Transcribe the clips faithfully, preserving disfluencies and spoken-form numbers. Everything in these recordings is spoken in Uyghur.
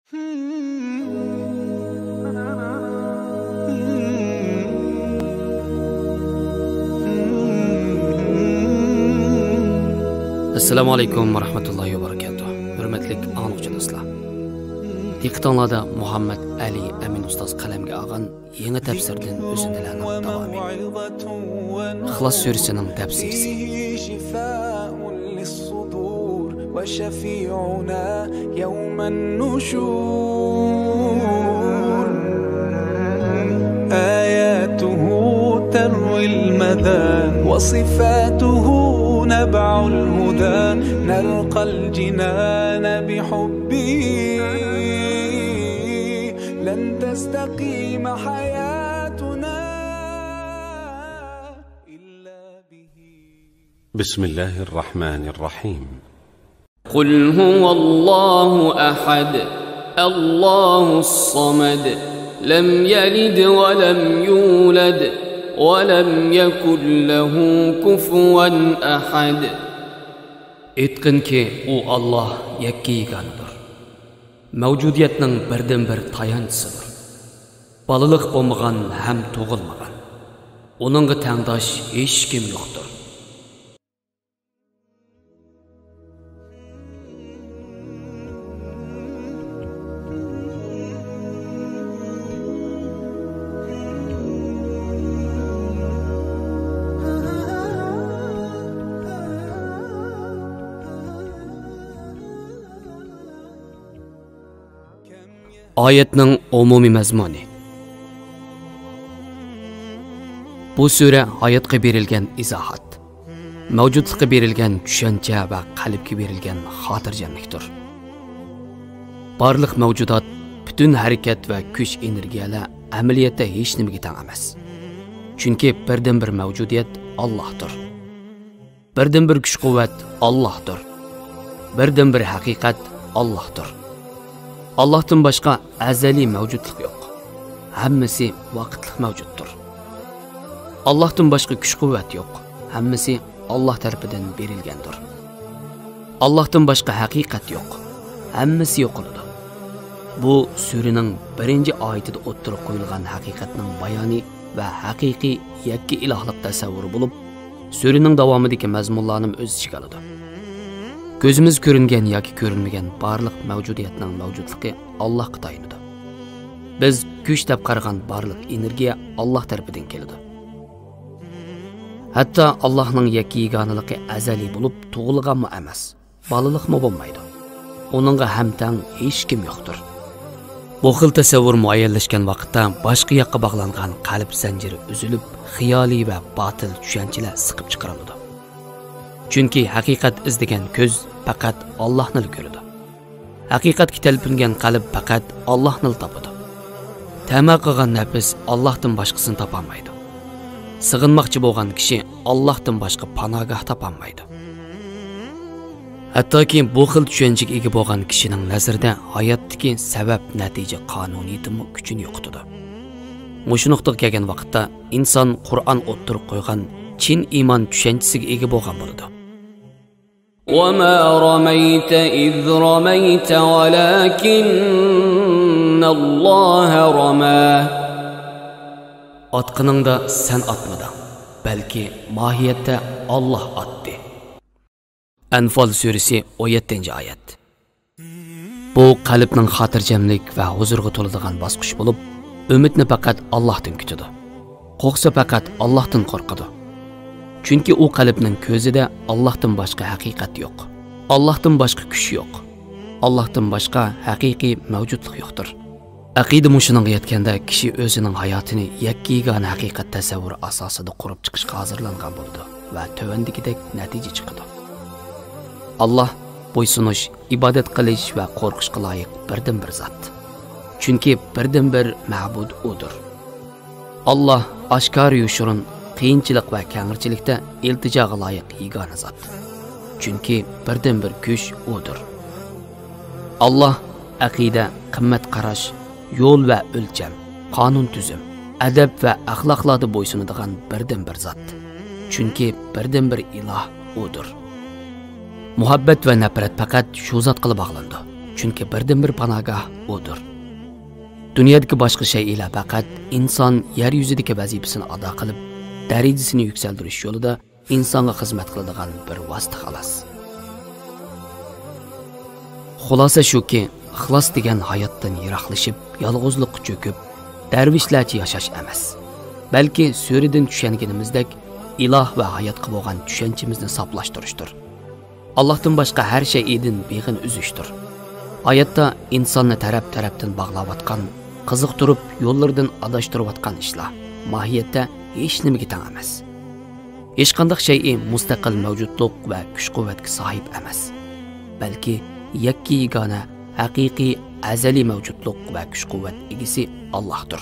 ئەسسالامۇ ئەلەيكۇم ۋە رەھمەتۇللاھى ۋە بەرىكاتۇھ. ھۆرمەتلىك ئاڭلىغۇچى دوستلار. دىققىتىڭلاردا مۇھەممەد ئەلى ئەمىن ئۇستاز قەلەمگە ئالغان يېڭى تەپسىردىن ئۈزۈندىلەرنىڭ داۋامى. ئىخلاس سۈرىسىنىڭ تەپسىرى. فيه شفاء للصدور وشفيعنا يوم النشور. آياته تروي المدى وصفاته نبع الهدى. نلقى الجنان بحبه لن تستقيم حياتنا إلا به. بسم الله الرحمن الرحيم. قل هو الله أحد، الله الصمد، لم يلد ولم يولد، ولم يكن له كفوا أحد. ئېيتقىنكى، ئۇ ئاللاھ يەككە يېگانىدۇر. مەۋجۇدىيەتنىڭ بىردىنبىر تايانچىسىدۇر. بالىلىق بولمىغان ھەم تۇغۇلمىغان. ئۇنىڭغا تەڭداش ھېچكىم يوقتۇر. ئايەتنىڭ ئومۇمىي مەزمۇنى. بۇ سۈرە ھاياتقا بېرىلگەن ئىزاھات، مەۋجۇتلۇققا بېرىلگەن چۈشەنچە ۋە قەلبكە بېرىلگەن خاتىرجەملىكتۇر. بارلىق مەۋجۇدات، پۈتۈن ھەرىكەت ۋە كۈچ ئېنېرگىيەلەر ئەمەلىيەتتە ھېچنېمىگە تەڭ ئەمەس. چۈنكى بىردىنبىر مەۋجۇدىيەت ئاللاھتۇر. بىردىنبىر كۈچ-قۇۋۋەت ئاللاھتۇر. بىردىنبىر ھەقىقەت ئاللاھتۇر. ئاللاھتىن باشقا ئەزەلىي مەۋجۇتلۇق يوق. ھەممىسى ۋاقىتلىق مەۋجۇتتۇر. ئاللاھتىن باشقا كۈچ-قۇۋۋەت يوق. ھەممىسى ئاللاھ تەرىپىدىن بېرىلگەندۇر. ئاللاھتىن باشقا ھەقىقەت يوق. ھەممىسى يوقىلىدۇ. بۇ سۈرىنىڭ بىرىنچى ئايىتىدە ئوتتۇرىغا قويۇلغان ھەقىقەتنىڭ بايانى ۋە ھەقىقىي يەككە ئىلاھلىق تەسەۋۋۇرى بولۇپ، سۈرىنىڭ داۋامىدىكى مەزمۇنلارنىمۇ ئۆز ئىچىگە ئالىدۇ. كۆزىمىز كۆرۈنگەن ياكى كۆرۈنمىگەن بارلىق مەۋجۇدىيەتنىڭ مەۋجۇتلۇقى ئاللاھقا تايىنىدۇ. بىز كۈچ دەپ قارىغان بارلىق ئېنېرگىيە ئاللاھ تەرىپىدىن كېلىدۇ. ھەتتا ئاللاھنىڭ يەككە يېگانىلىقى ئەزەلىي بولۇپ، تۇغۇلغانمۇ ئەمەس، بالىلىقمۇ بولمايدۇ. ئۇنىڭغا ھەمتەڭ ھېچكىم يوقتۇر. بۇ خىل تەسەۋۋۇر مۇئەييەنلەشكەن ۋاقىتتا باشقا ياققا باغلانغان قەلب زەنجىرى ئۈزۈلۈپ، خىيالىي ۋە باتىل چۈشەنچىلەر سىقىپ چىقىرىلىدۇ. چۈنكى ھەقىقەت ئىزدىگەن كۆز پەقەت ئاللاھنىلا كۆرىدۇ. ھەقىقەتكە تەلپۈنگەن قەلب پەقەت ئاللاھنىلا تاپىدۇ. تەمە قىلغان نەپس ئاللاھتىن باشقىسىنى تاپالمايدۇ. سېغىنماقچى بولغان كىشى ئاللاھتىن باشقا پاناگاھ تاپالمايدۇ. ھەتتاكى بۇ خىل چۈشەنچىگە ئىگە بولغان كىشىنىڭ نەزىرىدە ھاياتتىكى سەۋەب-نەتىجە قانۇنىيىتىمۇ كۈچىنى يوقىتىدۇ. مۇشۇ نۇقتىغا كەلگەن ۋاقىتتا ئىنسان قۇرئان ئوتتۇرىغا قويغان چىن ئىمان چۈشەنچىسىگە ئىگە بولغان بولىدۇ. وما رميت إذ رميت ولكن الله رمى. ئاتقىنىڭدا سەن ئاتمىدىڭ، بەلكى ماھىيەتتە ئاللاھ ئاتتى. ئەنفال سۈرىسى، ئون يەتتىنچى ئايەت. بۇ قەلبنىڭ خاتىرجەملىك ۋە ھۇزۇرغا تولىدىغان باسقۇچ بولۇپ، ئۈمىدنى پەقەت ئاللاھتىن كۈتىدۇ. قورقسا پەقەت ئاللاھتىن قورقىدۇ. چۈنكى ئۇ قەلبنىڭ كۆزىدە ئاللاھتىن باشقا ھەقىقەت يوق. ئاللاھتىن باشقا كۈچ يوق. ئاللاھتىن باشقا ھەقىقىي مەۋجۇتلۇق يوقتۇر. ئەقىدە مۇشۇنىڭغا يەتكەندە، كىشى ئۆزىنىڭ ھاياتىنى يەككە يېگانە ھەقىقەت تەسەۋۋۇرى ئاساسىدا قۇرۇپ چىقىشقا ھازىرلانغان بولىدۇ ۋە تۆۋەندىكىدەك نەتىجە چىقىدۇ. ئاللاھ بويسۇنۇش، ئىبادەت قىلىش ۋە قورقۇشقا لايىق بىردىنبىر زات. چۈنكى بىردىنبىر مەبۇد ئۇدۇر. ئاللاھ ئاشكارا يوشۇرۇن، قىيىنچىلىق ۋە كەڭرىچىلىكتە ئىلتىجاغا لايىق يېگانە زات. چۈنكى بىردىنبىر كۈچ ئۇدۇر. ئاللاھ ئەقىدە، قىممەت قاراش، يول ۋە ئۆلچەم، قانۇن تۈزۈم، ئەدەپ ۋە ئەخلاقلاردا بويسۇنىدىغان بىردىنبىر زات. چۈنكى بىردىنبىر ئىلاھ ئۇدۇر. مۇھەببەت ۋە نەپرەت پەقەت شۇ زاتقىلا باغلىنىدۇ. چۈنكى بىردىنبىر پاناھگاھ ئۇدۇر. دۇنيادىكى باشقا شەيئىلەر پەقەت ئىنسان يەر يۈزىدىكى ۋەزىپىسىنى ئادا قىلىپ، دەرىجىسىنى يۈكسەلدۈرۈش يولىدا ئىنسانغا خىزمەت قىلىدىغان بىر ۋاسىتە، خالاس. خۇلاسە شۇكى، ئىخلاس دېگەن ھاياتتىن يىراقلىشىپ، يالغۇزلۇققا چۆكۈپ، دەرۋىشلەرچە ياشاش ئەمەس، بەلكى سۈرىدىن چۈشەنگىنىمىزدەك، ئىلاھ ۋە ھاياتقا بولغان چۈشەنچىمىزنى ساپلاشتۇرۇشتۇر. ئاللاھتىن باشقا ھەر شەيئىدىن بېغىنى ئۈزۈشتۇر. ھاياتتا ئىنساننى تەرەپ-تەرەپتىن باغلاۋاتقان، قىزىقتۇرۇپ يوللىرىدىن ئاداشتۇرۇۋاتقان ئىشلار ماھىيەتتە ھېچنېمىگە تەڭ ئەمەس. ھېچقانداق شەيئى مۇستەقىل مەۋجۇتلۇق ۋە كۈچ-قۇۋۋەتكە ساھىب ئەمەس، بەلكى يەككە-يېگانە، ھەقىقىي، ئەزەلىي مەۋجۇتلۇق ۋە كۈچ-قۇۋۋەت ئىگىسى ئاللاھتۇر.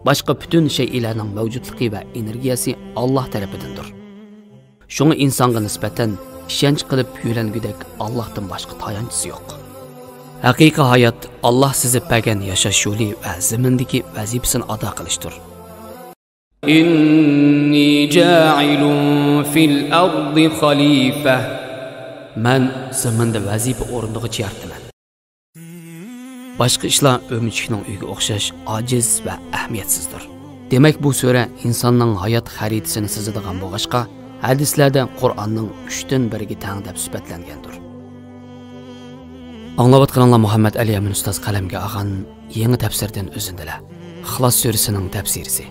باشقا پۈتۈن شەيئىلەرنىڭ مەۋجۇتلۇقى ۋە ئېنېرگىيەسى ئاللاھ تەرىپىدىندۇر. شۇڭا ئىنسانغا نىسبەتەن ئىشەنچ قىلىپ يۆلەنگۈدەك ئاللاھتىن باشقا تايانچىسى يوق. ھەقىقىي ھايات ئاللاھ سىزىپ بەرگەن ياشاش يولى ۋە زېمىندىكى ۋەزىپىسىنى ئادا قىلىشتۇر. إني جاعل في الأرض خليفة. مەن زېمىندا ۋەزىپە ئورۇندىغۇچى يارىتىمەن. باشقا ئىشلار ئۆمۈچۈكنىڭ ئۆيىگە ئوخشاش ئاجىز ۋە ئەھمىيەتسىزدۇر. دېمەك، بۇ سۈرە ئىنساننىڭ ھايات خەرىتىسىنى سىزىدىغان بولغاچقا، ھەدىسلەردە قۇرئاننىڭ ئۈچتىن بىرىگە تەڭ دەپ سۈپەتلەنگەندۇر. ئاڭلاۋاتقىنىڭلار مۇھەممەد ئەلى ئەمىن ئۇستاز قەلەمگە ئالغان يېڭى تەپسىردىن ئۈزۈندىلەر. ئىخلاس سۈرىسىنىڭ تەپسىرىسى.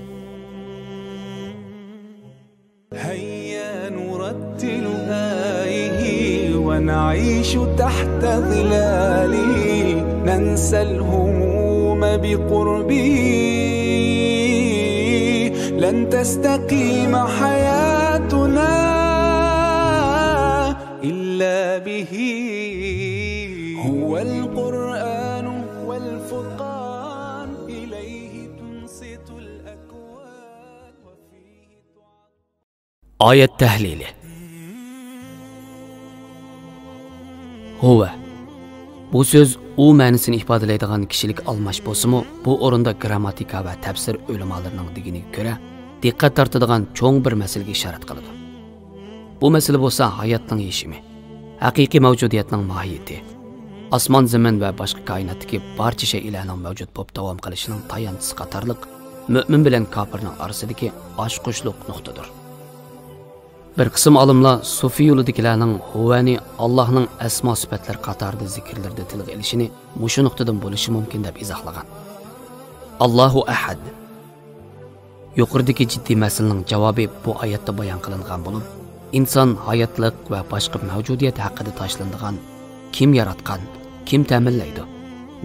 هيا نرتل آيه ونعيش تحت ظلاله، ننسى الهموم بقربه، لن تستقيم حياتنا إلا به. هو القرآن والفرقان، إليه تنصت الأكوان وفيه تعاد. ئايەت تەھلىلى. ھۇۋە. بۇ سۆز ئۇ مەنىسىنى ئىپادىلەيدىغان كىشىلىك ئالماش بولسىمۇ، بۇ ئورۇندا گرامماتىكا ۋە تەپسىر ئۆلىمالىرىنىڭ دېگىنىگە كۆرە، دىققەت تارتىدىغان چوڭ بىر مەسىلىگە ئىشارەت قىلىدۇ. بۇ مەسىلە بولسا ھاياتنىڭ يېشىمى، ھەقىقىي مەۋجۇدىيەتنىڭ ماھىيىتى، ئاسمان، زېمىن ۋە باشقا كائىناتتىكى بارچە شەيئىلەرنىڭ مەۋجۇت بولۇپ داۋام قىلىشىنىڭ تايانچىسى قاتارلىق مۆمىن بىلەن كاپىرنىڭ ئارىسىدىكى ئاچقۇچلۇق نۇقتىدۇر. بىر قىسىم ئالىملار سۇفى يولىدىكىلەرنىڭ ھۇۋەنى ئاللاھنىڭ ئەسما سۈپەتلىرى قاتارىدا زىكىرلىرىدە تىلغا ئېلىشىنى مۇشۇ نۇقتىدىن بولۇشى مۇمكىن دەپ ئىزاھلىغان. ئاللاھۇ ئەھەد. يۇقىرىدىكى جىددىي مەسىلىنىڭ جاۋابى بۇ ئايەتتە بايان قىلىنغان بولۇپ، ئىنسان ھاياتلىق ۋە باشقا مەۋجۇدىيەت ھەققىدە تاشلىنىدىغان، كىم ياراتقان، كىم تەمىنلەيدۇ،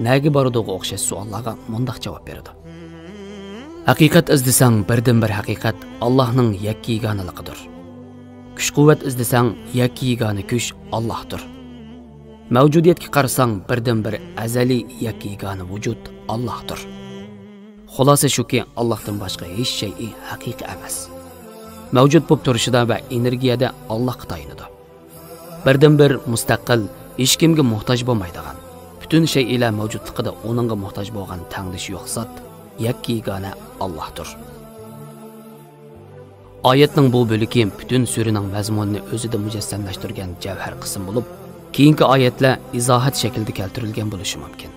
نەگە بارىدۇغا ئوخشاش سوئاللارغا مۇنداق جاۋاب بېرىدۇ. ھەقىقەت ئىزدىسەڭ، بىردىنبىر ھەقىقەت ئاللاھنىڭ يەككە-يېگانىلىقىدۇر. كۈچ-قۇۋۋەت ئىزدىسەڭ، يەككە-يېگانە كۈچ ئاللاھتۇر. مەۋجۇدىيەتكە قارىساڭ، بىردىنبىر ئەزەلىي يەككە-يېگانە ۋۇجۇد ئاللاھتۇر. خۇلاسە شۇكى، ئاللاھتىن باشقا ھېچ شەيئى ھەقىقىي ئەمەس. مەۋجۇت بولۇپ تۇرۇشىدا ۋە ئېنېرگىيەدە ئاللاھقا تايىنىدۇ. بىردىنبىر مۇستەقىل، ھېچكىمگە موھتاج بولمايدىغان، پۈتۈن شەيئىلەر مەۋجۇتلۇقىدا ئۇنىڭغا موھتاج بولغان تەڭدىشى يوق زات يەككە-يېگانە ئاللاھتۇر. ئايەتنىڭ بۇ بۆلىكى پۈتۈن سۈرىنىڭ مەزمۇنىنى ئۆزىدە مۇجەسسەملەشتۈرگەن جەۋھەر قىسىم بولۇپ، كېيىنكى ئايەتلەر ئىزاھەت شەكلىدە كەلتۈرۈلگەن بولۇشى مۇمكىن.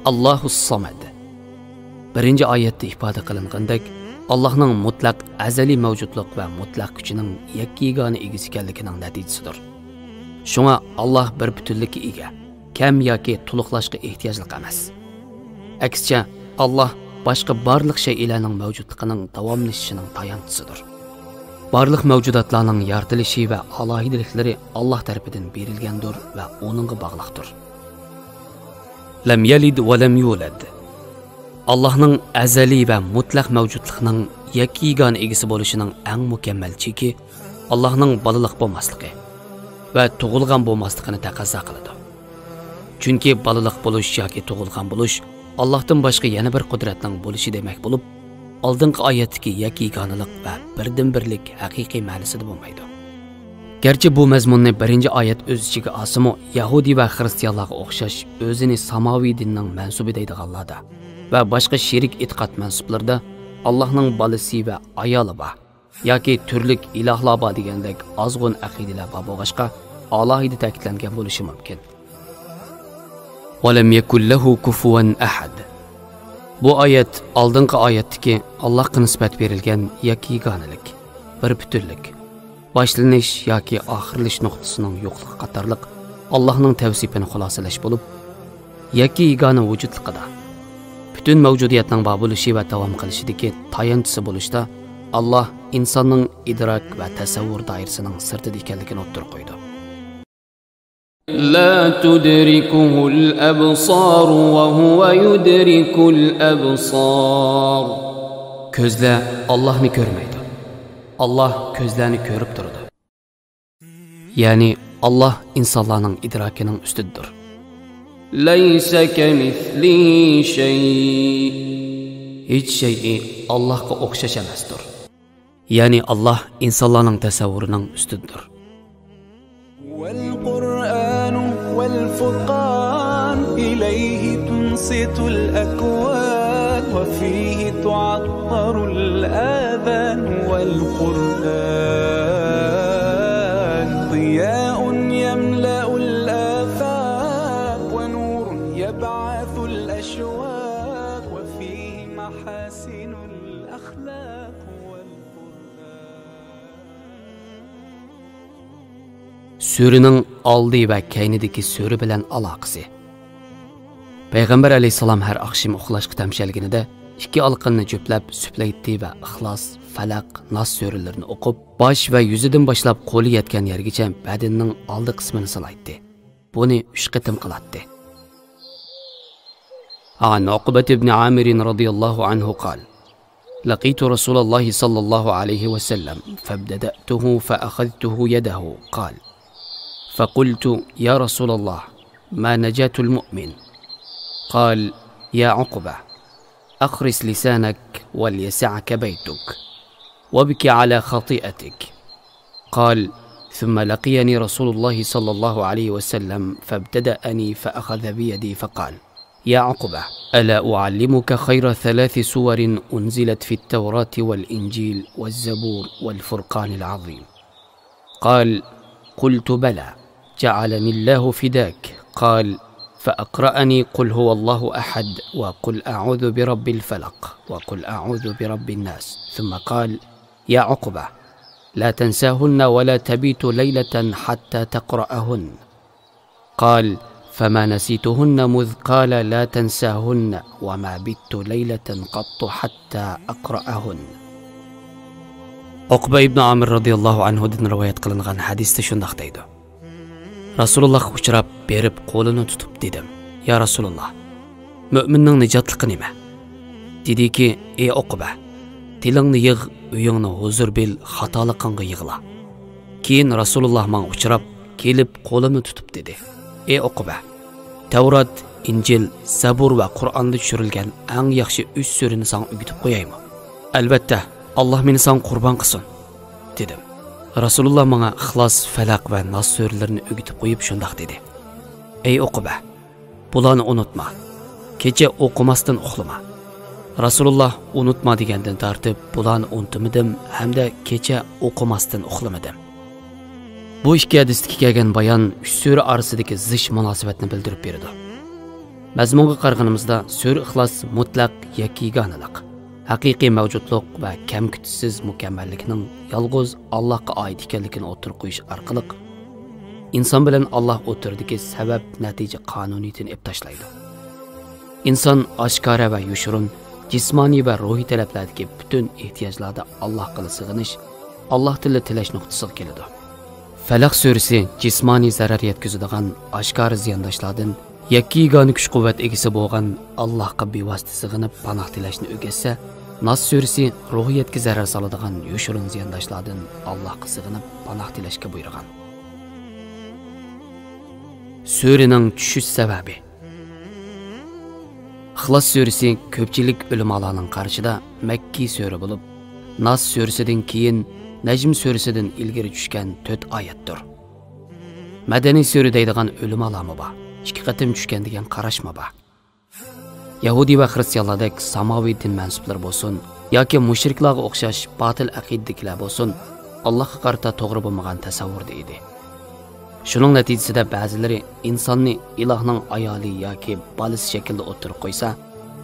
ئاللاھۇس سامەد. بىرىنچى ئايەتتە ئىپادە قىلىنغىنىدەك، ئاللاھنىڭ مۇتلەق ئەزەلىي مەۋجۇتلۇق ۋە مۇتلەق كۈچىنىڭ يەككە-يېگانە ئىگىسى ئىكەنلىكىنىڭ نەتىجىسىدۇر. شۇڭا ئاللاھ بىر پۈتۈنلۈككە ئىگە، كەم ياكى تولۇقلاشقا ئېھتىياجلىق ئەمەس. ئەكسىچە، ئاللاھ باشقا بارلىق شەيئىلەرنىڭ مەۋجۇتلۇقىنىڭ داۋاملىشىشىنىڭ تايانچىسىدۇر. بارلىق مەۋجۇداتلارنىڭ يارىتىلىشى ۋە ئالاھىدىلىكلىرى ئاللاھ تەرىپىدىن بېرىلگەندۇر ۋە ئۇنىڭغا باغلىقتۇر. لەم يەلىد ۋە لەم يۇلەد. ئاللاھنىڭ ئەزەلىي ۋە مۇتلەق مەۋجۇتلۇقنىڭ يەككە-يېگانە ئىگىسى بولۇشىنىڭ ئەڭ مۇكەممەل چېكى ئاللاھنىڭ بالىلىق بولماسلىقى ۋە تۇغۇلغان بولماسلىقىنى تەقەززا قىلىدۇ. چۈنكى بالىلىق بولۇش ياكى تۇغۇلغان بولۇش ئاللاھتىن باشقا يەنە بىر قۇدرەتنىڭ بولۇشى دېمەك بولۇپ، ئالدىنقى ئايەتتىكى يەككە-يېگانىلىق ۋە بىردىنبىرلىك ھەقىقىي مەنىسىدە بولمايدۇ. گەرچە بۇ مەزمۇننى بىرىنچى ئايەت ئۆز ئىچىگە ئالسىمۇ، يەھۇدىي ۋە خىرىستىيانلارغا ئوخشاش ئۆزىنى ساماۋىي دىننىڭ مەنسۇبى دەيدىغانلاردا ۋە باشقا شېرىك ئېتىقاد مەنسۇپلىرىدا ئاللاھنىڭ بالىسى ۋە ئايالى بار ياكى تۈرلۈك ئىلاھلار بار دېگەندەك ئازغۇن ئەقىدىلەر بار بولغاچقا، ئالاھىدە تەكىتلەنگەن بولۇشى مۇمكىن. ولم يكن له كفوا أحد. بۇ ئايەت ئالدىنقى ئايەتتىكى ئاللاھقا نىسبەت بېرىلگەن يەككە يېگانىلىك، بىر پۈتۈنلۈك، باشلىنىش ياكى ئاخىرلىشىش نۇقتىسىنىڭ يوقلۇقى قاتارلىق ئاللاھنىڭ تەۋسىپىنى خۇلاسىلەش بولۇپ، يەككە يېگانە ۋۇجۇدلۇقىدا، پۈتۈن مەۋجۇدىيەتنىڭ بار بولۇشى ۋە داۋام قىلىشىدىكى تايانچىسى بولۇشتا، ئاللاھ ئىنساننىڭ ئىدراك ۋە تەسەۋۋۇر دائىرىسىنىڭ سىرتىدا ئىكەنلىكىنى ئوتتۇرىغا قويىدۇ. لا تدركه الأبصار وهو يدرك الأبصار. كۆزلەر ئاللاھنى كۆرمەيدۇ. ئاللاھ كۆزلەرنى كۆرۈپ تۇرىدۇ. يەنى ئاللاھ ئىنسانلارنىڭ ئىدراكىنىڭ ئۈستىدىدۇر. ليس كمثله شيء. ھېچ شەيئى ئاللاھقا ئوخشاش ئەمەستۇر. يەنى ئاللاھ ئىنسانلارنىڭ تەسەۋۋۇرىنىڭ ئۈستىدىدۇر. والقرآن والفرقان إليه تنصت الأكوان وفيه تعطر الآذان والقرآن ضياء يملأ الآفاق ونور يبعث الأشواق وفيه محاسن الأخلاق والقرآن. سۈرىنىڭ ئالدى ۋە كەينىدىكى سۈرە بىلەن ئالاقىسى. پەيغەمبەر ئەلەيھىسسالام ھەر ئاخشىمى ئۇخلاشقا تەمشەلگىنىدە، ئىككى ئالىقىنىنى جۈپلەپ، سۈپلەيتتى ۋە ئىخلاس، فەلەق، ناس سۈرىلىرىنى ئوقۇپ، باش ۋە يۈزىدىن باشلاپ قولى يەتكەن يەرگىچە بەدىنىنىڭ ئالدى قىسمىنى سىلايتتى. بۇنى ئۈچ قېتىم قىلاتتى. عن عقبة بن عامر رضي الله عنه قال: لقيت رسول الله صلى الله عليه وسلم فابتدأته فأخذته يده، قال: فقلت: يا رسول الله، ما نجاة المؤمن؟ قال: يا عقبة، أخرس لسانك وليسعك بيتك، وابك على خطيئتك. قال: ثم لقيني رسول الله صلى الله عليه وسلم فابتدأني فأخذ بيدي فقال: يا عقبة، ألا أعلمك خير ثلاث سور أنزلت في التوراة والإنجيل والزبور والفرقان العظيم؟ قال: قلت: بلى، جعلني الله فداك. قال: فأقرأني قل هو الله أحد وقل أعوذ برب الفلق وقل أعوذ برب الناس، ثم قال: يا عقبة، لا تنساهن ولا تبيت ليلة حتى تقرأهن. قال: فما نسيتهن مذ قال: لا تنساهن، وما بت ليلة قط حتى أقرأهن. ئوقبە ئىبنى ئامىر رازىياللاھۇ ئەنھۇدىن رىۋايەت قىلىنغان ھەدىستە شۇنداق دەيدۇ: رەسۇلۇللاھقا ئۇچراپ بېرىپ قولىنى تۇتۇپ دېدىم: يا رەسۇلۇللاھ، مۆمىننىڭ نىجاتلىقى نېمە؟ دېدىكى: ئى ئوقبە، تىلىڭنى يىغ، ئۆيۈڭنى ھۇزۇر بىل، خاتالىقىڭغا يىغلا. كېيىن رەسۇلۇللاھ ماڭا ئۇچراپ كېلىپ قولۇمنى تۇتۇپ دېدى: ئى ئوقبە، تەۋرات، ئىنجىل، زەبۇر ۋە قۇرئاندا چۈشۈرۈلگەن ئەڭ ياخشى ئۈچ سۈرىنى ساڭا ئۆگىتىپ قويايمۇ؟ ئەلۋەتتە، ئاللاھ مېنى ساڭا قۇربان قىلسۇن، دېدىم. رەسۇلۇللاھ ماڭا ئىخلاس، فەلەق ۋە ناس سۈرىلىرىنى ئۆگىتىپ قويۇپ شۇنداق دېدى: ئى ئوقبە، بۇلارنى ئۇنتۇما. كېچە ئوقۇماستىن ئۇخلىما. رەسۇلۇللاھ ئۇنتۇما دېگەندىن تارتىپ بۇلارنى ئۇنتۇمىدىم ھەمدە كېچە ئوقۇماستىن ئۇخلىمىدىم. بۇ ئىككى ھەدىستىكى كەلگەن بايان ئۈچ سۈرە ئارىسىدىكى زىچ مۇناسىۋەتنى بىلدۈرۈپ بېرىدۇ. مەزمۇنغا قارىغىنىمىزدا، سۈرە ئىخلاس مۇتلەق يەككە يېگانىلىق، ھەقىقىي مەۋجۇتلۇق ۋە كەم-كۈتۈشسىز مۇكەممەللىكنىڭ يالغۇز ئاللاھقا ئائىت ئىكەنلىكىنى ئوتتۇرىغا قويۇش ئارقىلىق، ئىنسان بىلەن ئاللاھ ئوتتۇرىدىكى سەۋەب-نەتىجە قانۇنىيىتىنى ئېلىپ تاشلايدۇ. ئىنسان ئاشكارا ۋە يوشۇرۇن، جىسمانىي ۋە روھىي تەلەپلەردىكى پۈتۈن ئېھتىياجلاردا ئاللاھقىلا سېغىنىش، ئاللاھ تىلى تىلەش نۇقتىسىغا كېلىدۇ. فەلەق سۈرىسى جىسمانىي زەرەر يەتكۈزىدىغان ئاشكارا زىيانداشلاردىن، يەككە يېگانە كۈچ-قۇۋۋەت ئىگىسى بولغان ئاللاھقا بىۋاسىتە سېغىنىپ پاناھ تىلەشنى ئۆگەتسە، ناس سۈرىسى روھىيەتكە زەرەر سالىدىغان يوشۇرۇن زىيانداشلاردىن ئاللاھقا سېغىنىپ پاناھ تىلەشكە بۇيرۇغان. سۈرىنىڭ چۈشۈش سەۋەبى. ئىخلاس سۈرىسى كۆپچىلىك ئۆلىمالارنىڭ قارىشىدا مەككىي سۈرە بولۇپ، ناس سۈرىسىدىن كېيىن نەجم سۈرىسىدىن ئىلگىرى چۈشكەن تۆت ئايەتتۇر. مەدەنىي سۈرە دەيدىغان ئۆلىمالارمۇ بار، ئىككى قېتىم چۈشكەن دېگەن قاراشمۇ بار. يەھۇدىي ۋە خىرىستىيانلاردەك ساماۋىي دىن مەنسۇپلىرى بولسۇن ياكى مۇشرىكلارغا ئوخشاش باتىل ئەقىدىدىكىلەر بولسۇن، ئاللاھقا قارىتا توغرا بولمىغان تەسەۋۋۇردا ئىدى. شۇنىڭ نەتىجىسىدە بەزىلىرى ئىنساننى ئىلاھنىڭ ئايالى ياكى بالىسى شەكلىدە ئوتتۇرىغا قويسا،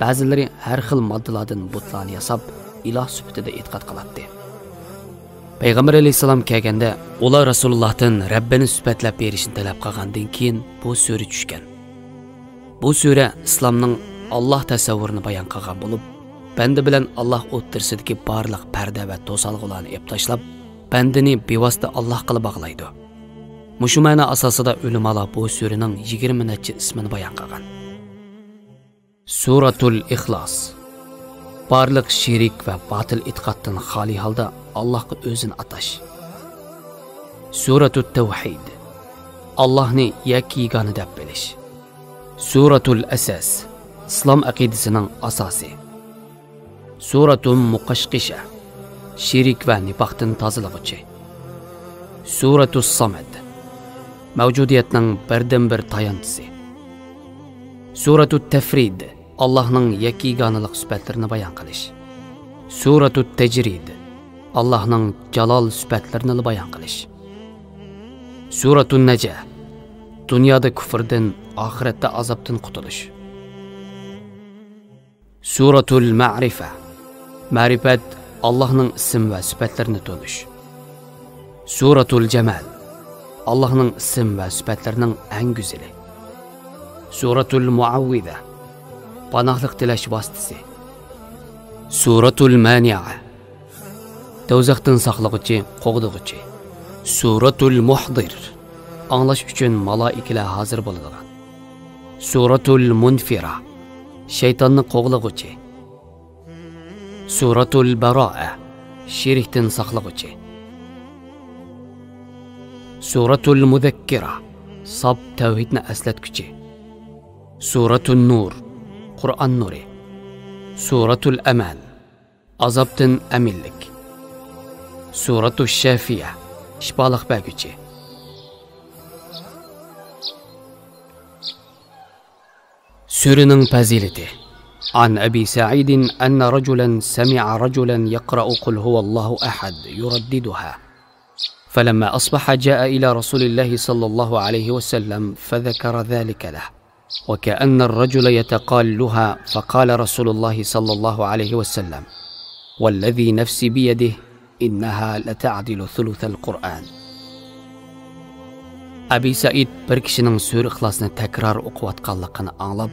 بەزىلىرى ھەر خىل ماددىلاردىن بۇتلارنى ياساپ، ئىلاھ سۈپىتىدە ئېتىقاد قىلاتتى. پەيغەمبەر ئەلەيھىسسالام كەلگەندە، ئۇلار رەسۇلۇللاھتىن رەببىنى سۈپەتلەپ بېرىشنى تەلەپ قىلغاندىن كېيىن، بۇ سۈرە چۈشكەن. بۇ سۈرە ئىسلامنىڭ ئاللاھ تەسەۋۋۇرىنى بايان قىلغان بولۇپ، بەندە بىلەن ئاللاھ ئوتتۇرىسىدىكى بارلىق پەردە ۋە توسالغۇلارنى ئېلىپ تاشلاپ، بەندىنى بىۋاسىتە ئاللاھقىلا باغلايدۇ. مۇشۇ مەنە ئاساسىدا ئۆلىمالار بۇ سۈرىنىڭ يىگىرمە نەچچە ئىسمىنى بايان قىلغان. سۈرەتۇل ئىخلاس. بارلىق شېرىك ۋە باتىل ئېتىقادتىن خالىي ھالدا ئاللاھقا ئۆزىنى ئاتاش. سۈرەتۇت تەۋھىد. ئاللاھنى يەككە-يېگانە دەپ بىلىش. سۈرەتۇل ئەسەس. ئىسلام ئەقىدىسىنىڭ ئاساسى. سۈرەتۇم مۇقەشقىشە. شېرىك ۋە نىپاقتىن تازىلىغۇچى. سۈرەتۇس سامەد. مەۋجۇدىيەتنىڭ بىردىنبىر تايانچىسى. سۈرەتۇت تەفرىد. ئاللاھنىڭ يەككە-يېگانىلىق سۈپەتلىرىنى بايان قىلىش. سۈرەتۇت تەجرىد. ئاللاھنىڭ جالال سۈپەتلىرىنىلا بايان قىلىش. سۈرەتۇن نەجە. دۇنيادا كۇفرىدىن، ئاخىرەتتە ئازابتىن قۇتۇلۇش. سۈرەتۇل مەرىفە. مەرىپەت، ئاللاھنىڭ ئىسىم ۋە سۈپەتلىرىنى تونۇش. سۈرەتۇل جامال. ئاللاھنىڭ ئىسىم ۋە سۈپەتلىرىنىڭ ئەڭ گۈزىلى. سۈرەتۇل مۇئەۋۋىزە. پاناھلىق تىلەش ۋاسىتىسى. سۈرەتۇل مانىئە. دوزاختىن ساقلىغۇچى، قوغدىغۇچى. سۈرەتۇل مۇھدىر. ئاڭلاش ئۈچۈن مالائىكىلەر ھازىر بولىدىغان. سۈرەتۇل مۇنفىرە. شەيتاننى قوغلىغۇچى. سۈرەتۇل باراءە. شېرىكتىن ساقلىغۇچى. سۈرەتۇل مۇزەككىرە. ساپ تەۋھىدنى ئەسلەتكۈچى. سۈرەتۇن نۇر. قۇرئان نۇرى. سۈرەتۇل ئەمان. ئازابتىن ئەمىنلىك. سۈرەتۇش شافىيە. شىپالىق بەرگۈچى. سۈرىنىڭ پەزىلىتى. عن أبي سعيد أن رجلا سمع رجلا يقرأ قل هو الله أحد يرددها. فلما أصبح جاء إلى رسول الله صلى الله عليه وسلم فذكر ذلك له. وكأن الرجل يتقالها، فقال رسول الله صلى الله عليه وسلم: والذي نفسي بيده، إنها لتعدل ثلث القرآن. ئەبى سەئىد بىر كىشىنىڭ سۈرە ئىخلاسنى تەكرار ئوقۇۋاتقانلىقىنى ئاڭلاپ،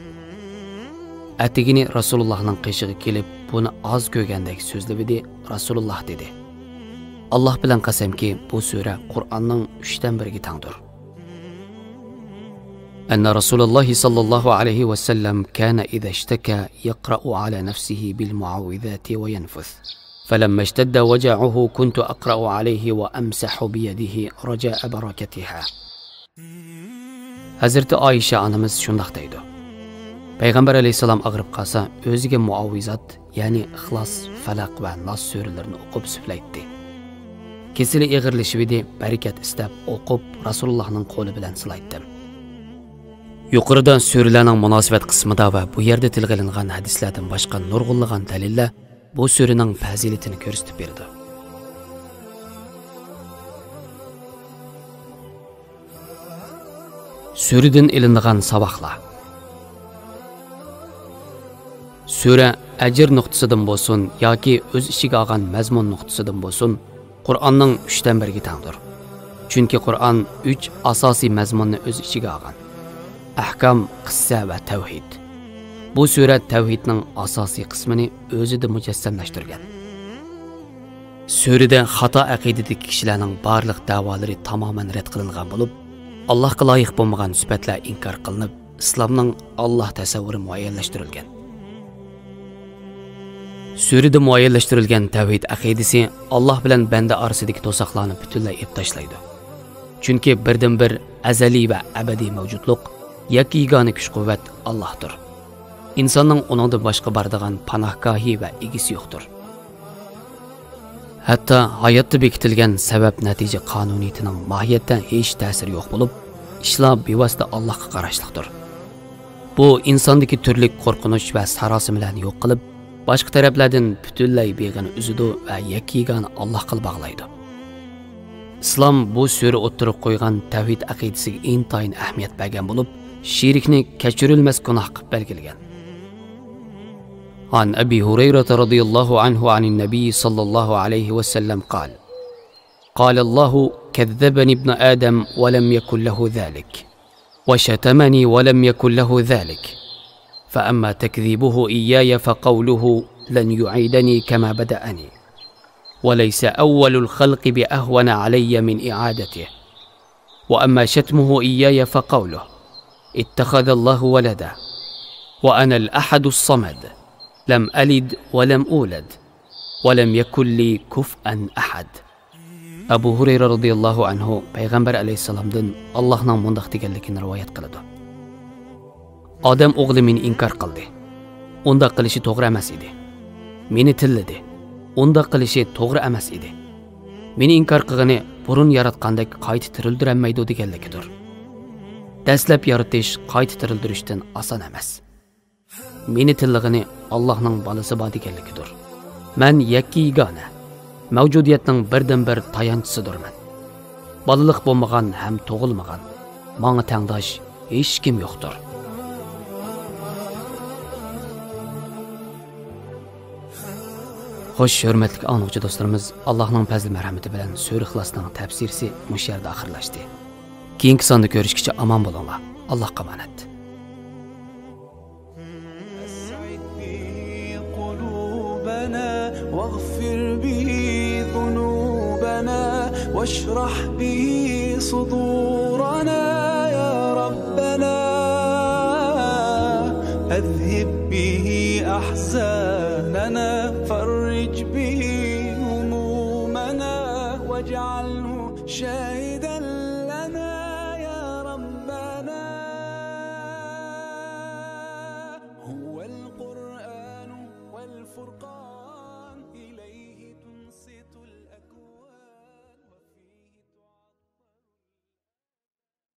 ئەتىگىنى رەسۇلۇللاھنىڭ قېشىغا كېلىپ، بۇنى ئاز كۆرگەندەك سۆزلىۋىدى. رەسۇلۇللاھ دېدى: ئاللاھ بىلەن قەسەمكى، بۇ سۈرە قۇرئاننىڭ ئۈچتىن بىرىگە تەڭدۇر. أن رسول الله صلى الله عليه وسلم كان إذا اشتكى يقرأ على نفسه بالمعوذات وينفث. فلما اشتد وجعه كنت أقرأ عليه وأمسح بيده رجاء بركتها. ھەزرىتى ئائىشە ئانىمىز شۇنداق دەيدۇ: پەيغەمبەر ئەلەيھىسسالام ئاغرىپ قالسا، ئۆزىگە مۇئاۋىزات، يەنى ئىخلاس، فەلەق ۋە ناس سۈرىلىرىنى ئوقۇپ سۈپلەيتتى. كېسىلى ئېغىرلىشىۋىدى، بەرىكەت ئىستەپ ئوقۇپ، رەسۇلۇللاھنىڭ قولى بىلەن سىلايتتىم. يۇقىرىدا سۈرىلەرنىڭ مۇناسىۋەت قىسمىدا ۋە بۇ يەردە تىلغا ئېلىنغان ھەدىسلەردىن باشقا نۇرغۇنلىغان دەلىللەر بۇ سۈرىنىڭ پەزىلىتىنى كۆرسىتىپ بېرىدۇ. سۈرىدىن ئېلىنىدىغان ساۋاقلار. سۈرە ئەجىر نۇقتىسىدىن بولسۇن ياكى ئۆز ئىچىگە ئالغان مەزمۇن نۇقتىسىدىن بولسۇن، قۇرئاننىڭ ئۈچتىن بىرىگە تەڭدۇر. چۈنكى قۇرئان ئۈچ ئاساسىي مەزمۇننى ئۆز ئىچىگە ئالغان: ئەھكام، قىسسە ۋە تەۋھىد. بۇ سۈرە تەۋھىدنىڭ ئاساسىي قىسمىنى ئۆزىدە مۇجەسسەملەشتۈرگەن. سۈرىدە خاتا ئەقىدىدىكى كىشىلەرنىڭ بارلىق دەۋالىرى تامامەن رەت قىلىنغان بولۇپ، ئاللاھقا لايىق بولمىغان سۈپەتلەر ئىنكار قىلىنىپ، ئىسلامنىڭ ئاللاھ تەسەۋۋۇرى مۇئەييەنلەشتۈرۈلگەن. سۈرىدە مۇئەييەنلەشتۈرۈلگەن تەۋھىد ئەقىدىسى ئاللاھ بىلەن بەندە ئارىسىدىكى توساقلارنى پۈتۈنلەي ئېلىپ تاشلايدۇ. چۈنكى بىردىنبىر ئەزەلىي ۋە ئەبەدىي مەۋجۇتلۇق، يەككە يېگانە كۈچ-قۇۋۋەت ئاللاھتۇر. ئىنساننىڭ ئۇنىڭدىن باشقا بارىدىغان پاناھگاھى ۋە ئىگىسى يوقتۇر. ھەتتا ھاياتتا بېكىتىلگەن سەۋەب-نەتىجە قانۇنىيىتىنىڭ ماھىيەتتە ھېچ تەسىرى يوق بولۇپ، ئىشلار بىۋاسىتە ئاللاھقا قاراشلىقتۇر. بۇ ئىنساندىكى تۈرلۈك قورقۇنچ ۋە ساراسىمىلەرنى يوق قىلىپ، باشقا تەرەپلەردىن پۈتۈنلەي بېغىنى ئۈزىدۇ ۋە يەككە يېگانە ئاللاھقىلا باغلايدۇ. ئىسلام بۇ سۈرە ئوتتۇرىغا قويغان تەۋھىد ئەقىدىسىگە ئىنتايىن ئەھمىيەت بەرگەن بولۇپ، شېرىكنى كەچۈرۈلمەس گۇناھ قىلىپ بەلگىلىگەن. عن أبي هريرة رضي الله عنه عن النبي صلى الله عليه وسلم قال: قال الله: كذبني ابن آدم ولم يكن له ذلك، وشتمني ولم يكن له ذلك، فأما تكذيبه إياي فقوله: لن يعيدني كما بدأني، وليس أول الخلق بأهون علي من إعادته، وأما شتمه إياي فقوله: اتخذ الله ولدا، وأنا الأحد الصمد، لم ألد ولم أولد، ولم يكن لي كفءا أحد. ئەبۇ ھۇرەيرە رازىياللاھۇ ئەنھۇ پەيغەمبەر ئەلەيھىسسالامدىن ئاللاھنىڭ مۇنداق دېگەنلىكىنى رىۋايەت قىلىدۇ: ئادەم ئوغلى مېنى ئىنكار قىلدى. ئۇنداق قىلىشى توغرا ئەمەس ئىدى. مېنى تىللىدى. ئۇنداق قىلىشى توغرا ئەمەس ئىدى. مېنى ئىنكار قىلغىنى بۇرۇن ياراتقاندەك قايتا تىرىلدۈرەلمەيدۇ دېگەنلىكىدۇر. دەسلەپ يارىتىش قايتا تىرىلدۈرۈشتىن ئاسان ئەمەس. مېنى تىللىغىنى ئاللاھنىڭ بالىسى بار دېگەنلىكىدۇر. مەن يەككە يېگانە، مەۋجۇدىيەتنىڭ بىردىنبىر تايانچىسىدۇرمەن. بالىلىق بولمىغان ھەم تۇغۇلمىغان، ماڭا تەڭداش ھېچكىم يوقتۇر. خوش، ھۆرمەتلىك ئاڭلىغۇچى دوستلىرىمىز، ئاللاھنىڭ پەزلى مەرھەمىتى بىلەن سۈرە ئىخلاسنىڭ تەپسىرىسى مۇشۇ يەردە ئاخىرلاشتى. كېيىنكى ساندا كۆرۈشكىچە ئامان بولۇڭلار. ئاللاھقا ئامانەت. أسعد به قلوبنا واغفر به ذنوبنا واشرح به صدورنا يا ربنا. أذهب به أحزاننا فرج به همومنا واجعله شاهدا